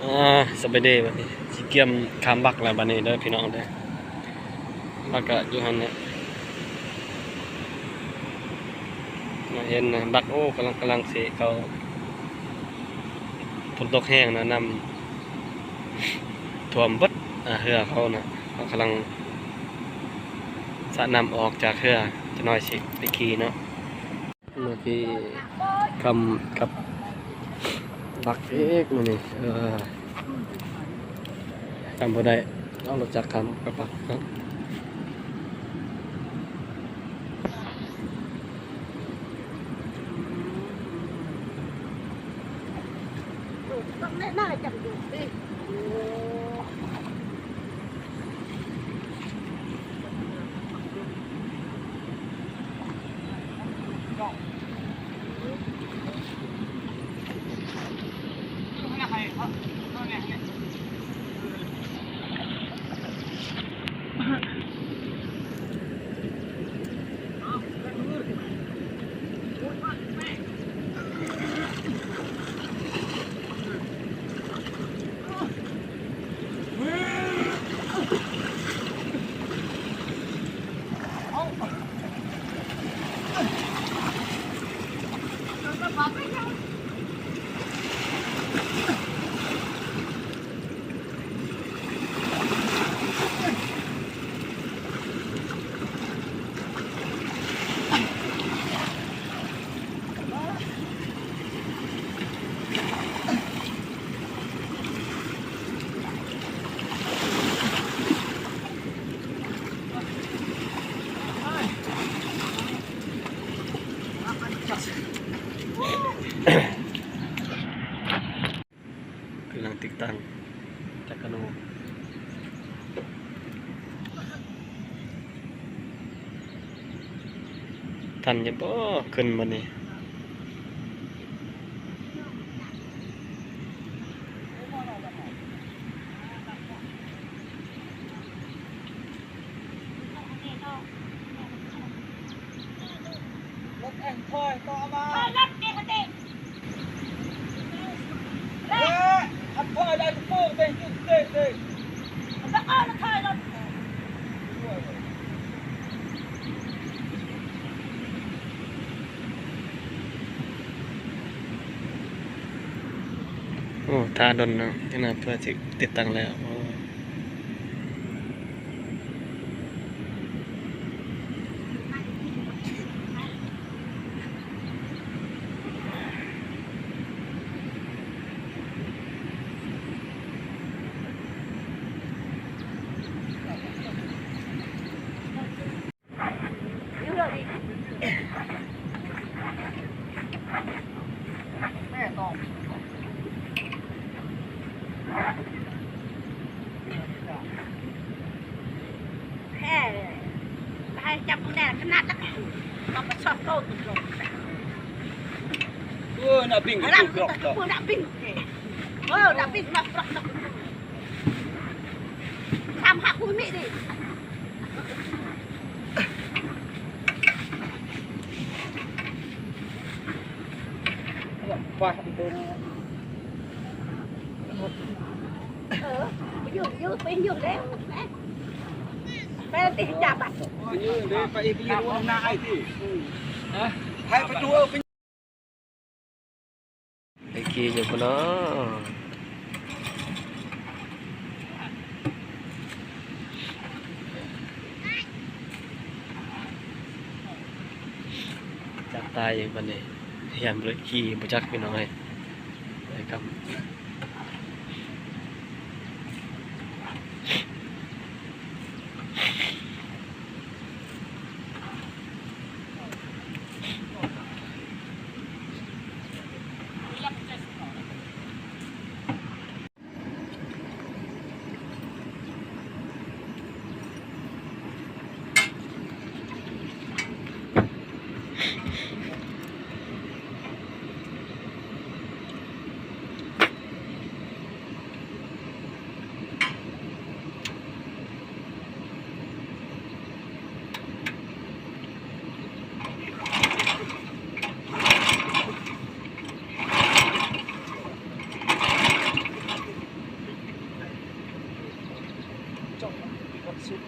ອ່າ ສະບາຍດີ ບັດນີ້ຊິກຽມຂ້າມບັກແລ້ວບັດນີ້ເດີພີ່ນ້ອງເດີ. ແລ້ວກະຢູ່ຫັ້ນແຫຼະ ມາເຫັນນະ ບັກ ໂອ້ ກຳລັງ ກຳລັງຊິເຂົ້າ ຝົນຕົກແຮງນະ ນ້ຳຖ້ວມເບິດ ອ່າ ເຮືອເຂົານະ. ເຂົາກຳລັງສະນ້ຳອອກຈາກເຮືອ ຈັກໜ້ອຍຊິໄປຂີ່ເນາະ. ມາທີ່ຄຳກັບບັກອີກມື້ນີ້ ເອີ ຄຳບໍ່ໄດ້ ເອົາລົດຈັກຄຳກັບບັກເນາະ. ຕ້ອງແນະໜ້າຈັງດູຕິ. ກຳລັງຕິດຕັ້ງຈັກກະໂນ ທັນຢູ່ບໍ່ ຂຶ້ນມື້ນີ້? ລົດແອງຖອຍຕໍ່ມາ ເອີ ອັນຖອຍໄດ້ໂປ້ງເຕັງຈຸດເຕະເລີຍ. ໂອ້ ຖ້າດົນເນາະ ເຮັດໜ້າເພື່ອຊິຕິດຕັ້ງແລ້ວ. ໂອ້. ເອີ ໜ້າບິ້ງກະຕຸກດອກດອກ ເອີ ໜ້າບິ້ງມາປອກດອກ ຕາມຫາກູມີດີ. ໄປເດີ ເອີ ໄປຢູ່ ຢູ່ ໄປຢູ່ເດ້ ໄປຕິດຈັບອະ ໄປຢູ່ເດ້ ໄປອີກ ໄປຢູ່ນຳໜ້າອ້າຍຕິ ຮະ ໃຫ້ໄປດູ ເອີ ໄປ ໄປຂີ່ຢູ່ພຸ້ນເນາະ ຈັບຕາຍອີກບັດນີ້ ຢ້ານບໍ່ໄດ້ຂີ່ ບໍ່ຈັກພີ່ນ້ອງເອີຍ ໄດ້ກຳ. ສຸດ